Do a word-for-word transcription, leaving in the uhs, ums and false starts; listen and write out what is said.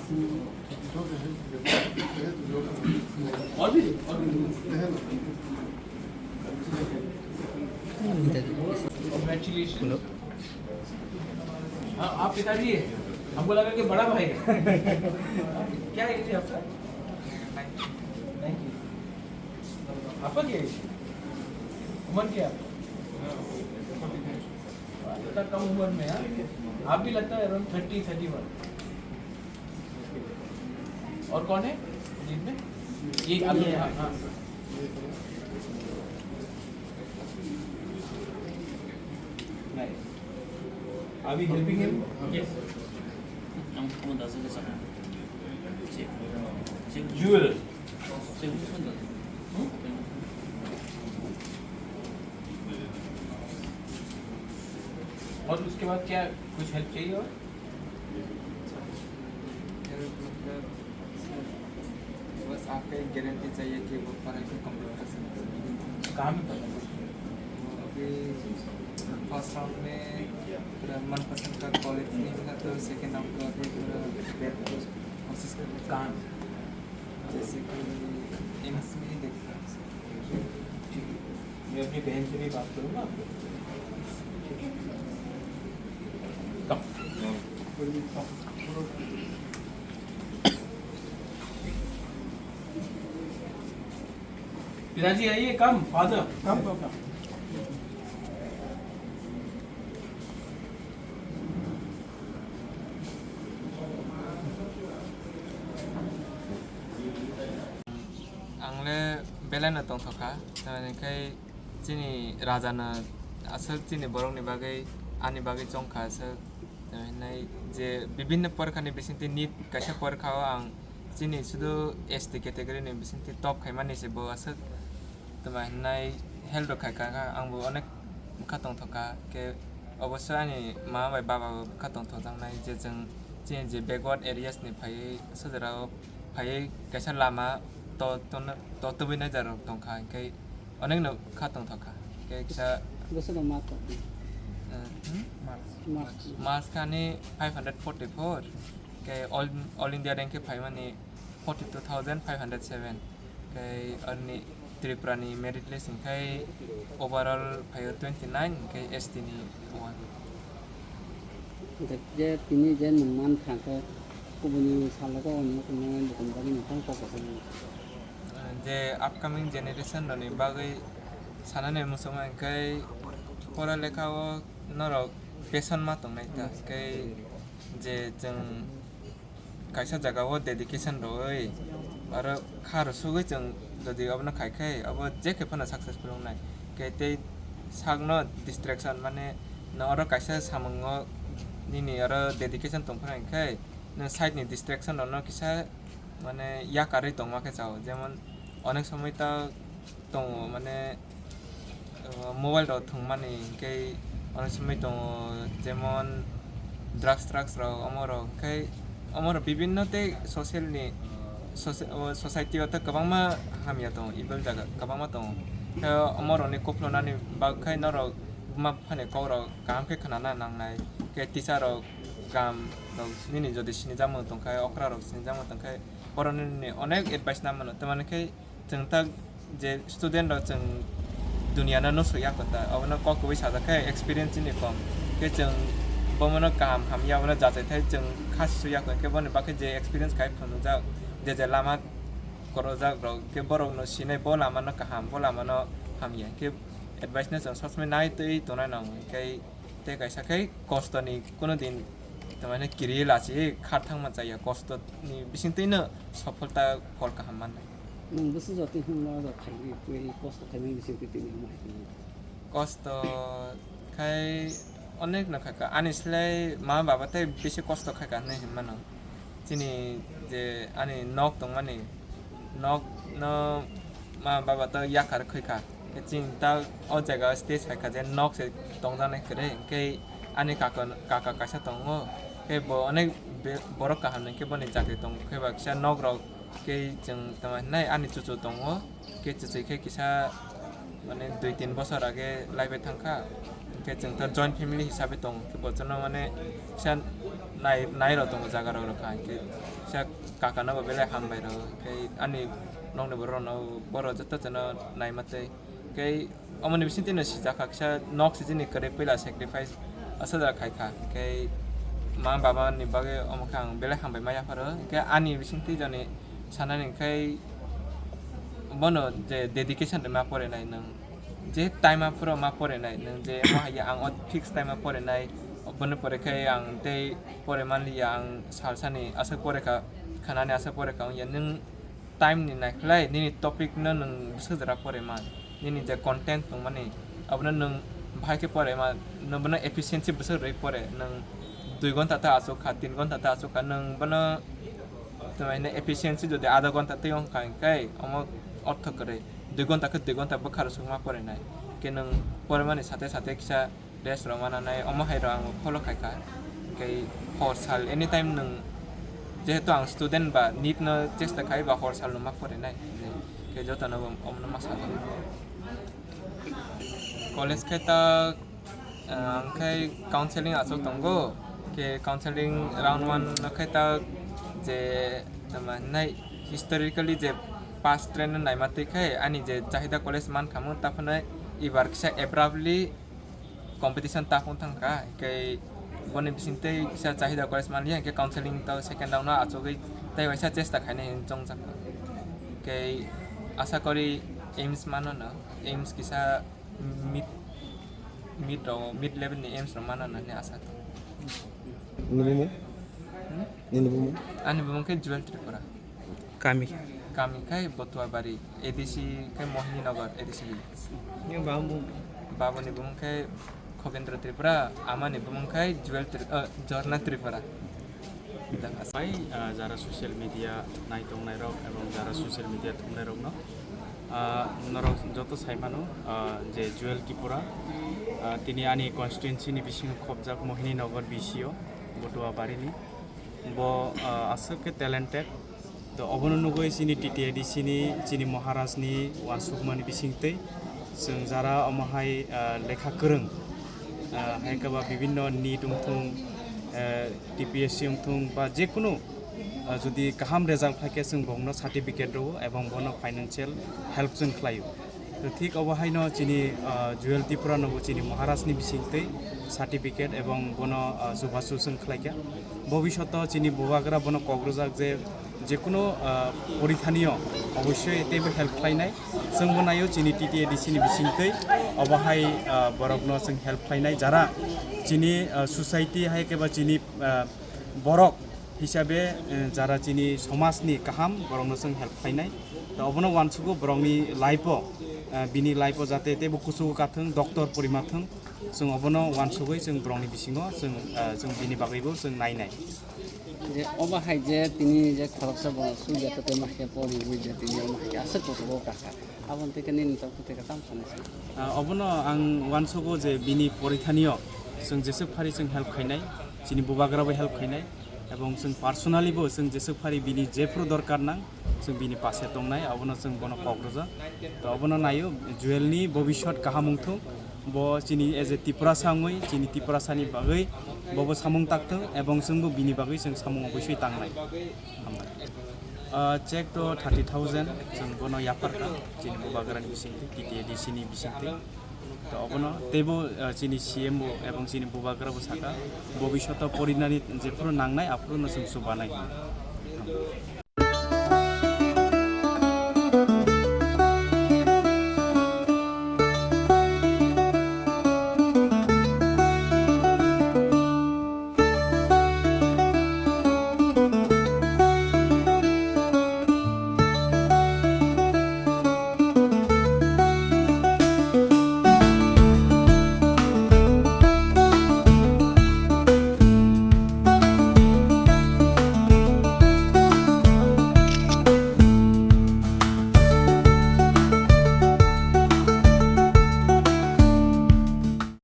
Congratulations. हाँ, आप पिताजी है। हमको लगा कि बड़ा भाई है। क्या एज है आपका? नाइनटीन। आपका क्या एज है? उम्र क्या है आपका? इतना कम उम्र में, हाँ? आप भी लगता है अराउंड थर्टी, थर्टी वन। और कौन है लीड में? ये अभी, हाँ, हाँ। Nice. Are we helping him? Yes. Jewel. और उसके बाद क्या कुछ हेल्प चाहिए और? हेल्प मतलब, सर, बस आपका एक गारंटी चाहिए कि वो पढ़ाई को कंप्लीट कर सकें। कहाँ में पढ़ना है? वो अभी फर्स्ट राउंड में पूरा मनपसंद का कॉलेज नहीं मिला, तो सेकंड राउंड का अभी पूरा बेहतर कोशिश कर रहे हैं। कहाँ में? जैसे कि एम्स में ही देखता हूँ, सर। ठीक है। मैं अपनी बहन से भी बात करूँगा आपको। ठीक है। कम। पिताजी आइए, कम, फादर। कम, कम, कम। Ang le belai no tongthok kha, tamni khai chini raja no aswk chini borok ni bagwi, ani bagwi chong kha aswk, tamni hinai je bibhinno porkha ni bisingtwi nit kaisa porkha o ang chini sudu S T category ni bisingtwi top khaimani se bo aswk, tamni hinai help rok khai kha, ang bo onek bwkha tongthok kha, khe oboso ani mama bai baba bo bwkha tongthok jaknai je chwng chini je backward areas ni phaiwi sojra o phaiwi kaisa lama to, to, to tubui nai jora rok tongkha, hinkhe onek no kha tongthok kha. Hinkhe kisa Bwswk no mark tong? Eh, hmm? Marks. Marks. Marks kha ani five hundred forty-four, hinkhe all, all India rank khe phaimani forty-two thousand five hundred seven, hinkhe arni Tripura ni merit list hinkhe overall phaio twenty-nine, hinkhe S T ni one. Hwnkhe je tini je nwng man kha khe kubuni salogo o nwng tongmani bukhum bagwi nwng tang kok kwchangma. Je upcoming generation rokni bagwi sanani muchungma hinkhe pora lekha o norok passion ma tongnai ta, hinkhe je chwng kaisa jaga o dedication rwui aro kha rwsugui chwng jodi obono khai khe obo jekhe phano successful wngnai. Khe tei sakno distraction mane no oro kaisa samungo nini oro dedication tongphano hinkhe no side ni distraction rokno kisa mane yakarwi tongma khe chao, jemon onek somoi ta tongo, mane, uh, mobile rok thwngmani, hinkhe onek somoi tongo, jemon drugs, drugs rok, omo rok, hinkhe omo rok bibinno tei social ni, soci-, o society o tei kwbangma hamya tongo, evil jaga kwbangma tongo. Hinkhe omo rokni kuphulunani bagwi khe norok buma buphani kok rok kaham khe khwnana nangnai, hinkhe teacher rok kaham rok nini jodi sinijakmung tongkha, okra rok sinijakmung tongkha, borokni onek advice na mano, tamani khe chwng ta je student rok chwng dunia no nusu ya kota, obono kok kwbui sajak khe experience ni kom khe chwng bomono kaham hamya obono jachaithai chwng kha susu ya khe boni bagwi je experience khai phunukjak je je lama korojak rok khe borok no sinai bo lama no kaham bo lama no hamya khe advice no chwng sosmai nai twi tongnai nango khe tei kaisa khe kosto ni kuno din tamani kiri lachi kha thangma chaya kosto ni bisingtwi no sopholta phol kaham mannai. Nwng bwswk jotoni hwnba jot khaimani, tei kosto khaimani bisingtwi tini hwnba hai khe? Kosto khai onek no khaikha. Ani slai ma baba tei bisi kosto khaikha hinwi hinmano. Chini je ani nok tongmani, nok no ma baba to yakar khaikha. Khe chini ta o jaga stage phaikha je nok se tongjaknai kwrwi. Khe ani kaka, kaka kaisa tongo. Khe bo onek be-, borok kaham ni khe boni chakri tongo. Khe ba kisa nok rok Khe chwng tamo hinai ani chuchu tongo, khe chuchwi khe kisa mane dui tin bosor age laibai thangkha, khe chwng ta joint family hisabe tongo, khe bochorno mane kisa nai, nai rok tongo jaga rok rok kha, hwnkhe kisa kaka no bo belai hambai rw, hwnkhe ani nokni borok rok no borok joto jono naima tei, hwnkhe omoni bising twi no sijak kha kisa nok sijini kwrwi puila sacrifice aswk da khai kha, hwnkhe ma baba ni bagwi omo khe ang belai hambai ma yapharo, hwnkhe ani bising twi joni sanani hwnkhe bono je dedication rwma porinai nwng. Je time aphuru ma porinai, nwng je omo hai ang o fix time o porinai, boni pore khe ang tei pore manliya, ang salsani aswk pore kha, khanani aswk pore kha wngya. Nwng time ni naikhlai nini topic no nwng bwswk jora pore man, nini je content tongmani abono nwng bahai khe pore man, nwng bono efficiency bwswk rwui pore, nwng dui gonta ta achuk kha, tin gonta ta achuk kha, nwng bono Tei efficiency jodi adha ghonta tei wng kha hwnkhe omo ortho kwrwi, dui ghonta khe dui ghonta bwkha rwsukma porinai. Hwnkhe nwng porimani sate sate kisa rest rwma nanai, omo hai rw ang follow khai kha. Hwnkhe hor sal anytime nwng, jehetu ang student ba NEET no chesta khai ba hor sal no ma porinai. Hwnkhe jotono bo omono ma sal. College khe ta, ah, ang khai counseling achuk tongo, khe counseling round one no khai ta je tama hinai historically je past trend no naima twi khai ani je Chahida College man khamu, ta phano ibar kisa abruptly competition ta phung thang kha, hwnkhe boni bising tei kisa Chahida College man liya, hwnkhe counseling to second round no achugwi tei waisa chesta khainai hinwi chongjak kha. Hwnkhe asa kori AIIMS mano no, AIIMS kisa mid, mid rok, mid level ni AIIMS rok mano hinwi asa tongo. Nini bumung? Hmm? Nini bumung? Ani bumung khe Jewel Tripura. Kami? Kami khai Botuabari, ADC khai Mohini Nagar, ADC village. Nini bumung? Babuni bumung khai Khovendra Tripura, amani bumung khai Jewel Tri-, eh, Jhorna Tripura. Bai, ah, jara social media nai tongnai rok ebong jara social media thumnai rokno, ah, norok joto sai mano, ah, je Jewel Tripura, ah, tini ani constituency ni bisingo khobjak Mohini Nagar B C O, Botuabari ni. Bo, ah, aswk khe talented. To obono nugwi chini T T A D C ni, chini Maharaj ni uansukmani bisingtwi chwng jara omo hai, ah, lekha kwrwng, ah, hai khe ba bibinno NEET wngthung, ah, T P S C wngthung ba jekunu, ah, jodi kaham result khlai khe chwng bongno certificate rwo ebong bono financial help chwng khlaio. To thik obo haino chini, ah, Jewel Tripura no bo chini Maharaj ni bisingtwi certificate ebong bono, ah, chubachu chwng khlaikha. Bobishoto chini bubagra bono kok rwjak je jekunu, ah, porithanio obossoi teibo help khlainai. Chwngbo naio chini T T A D C ni bisingtwi obo hai, ah, borokno chwng help khlainai. Jara chini, ah, society hai khe ba chini, ah, borok hisabe, eh, jara chini somajni kaham borokno chwng help khlainai. To obono uansugo borokni life-o, eh, bini life-o jate teibo kuchugo kathwng doctor porimathwng. Chwng obono uansugwi chwng borokni bisingo chwng, eh, chwng bini bagwibo chwng nainai. Je obo hai je tini je khoroksa bo sujata tei ma khe pori wi je tini omo hai aswk kuchugo kakha. Aboni tei khe nini tongthu tei khe tamo sanai se. Ah, obono ang uansugo je bini porithanio chwng jeswk phari chwng help khainai, chini bubagrabo help khainai, ebong chwng personally bo chwng jeswk phari bini jephru dorkar nang, chwng bini pase tongnai, obono chwng bono kok rwjak. To obono naio, Jewel ni bobiswt kaham wngthung, bo chini as a Tiprasa wngwi, chini Tiprasa ni bagwi bobo samung takthung, ebong chwngbo bini bagwi chwng samung oboswi tangnai. Hambai. Ah, check to thirty thousand, chwng bono yapharkha, chini bubagrani bisingtwi, T T A D C ni bisingtwi. To obono teibo, ah, chini C M bo ebong chini bubagra bo sakha, bobiswto porinani jephuru nangnai, aphuru no chwng chubanai.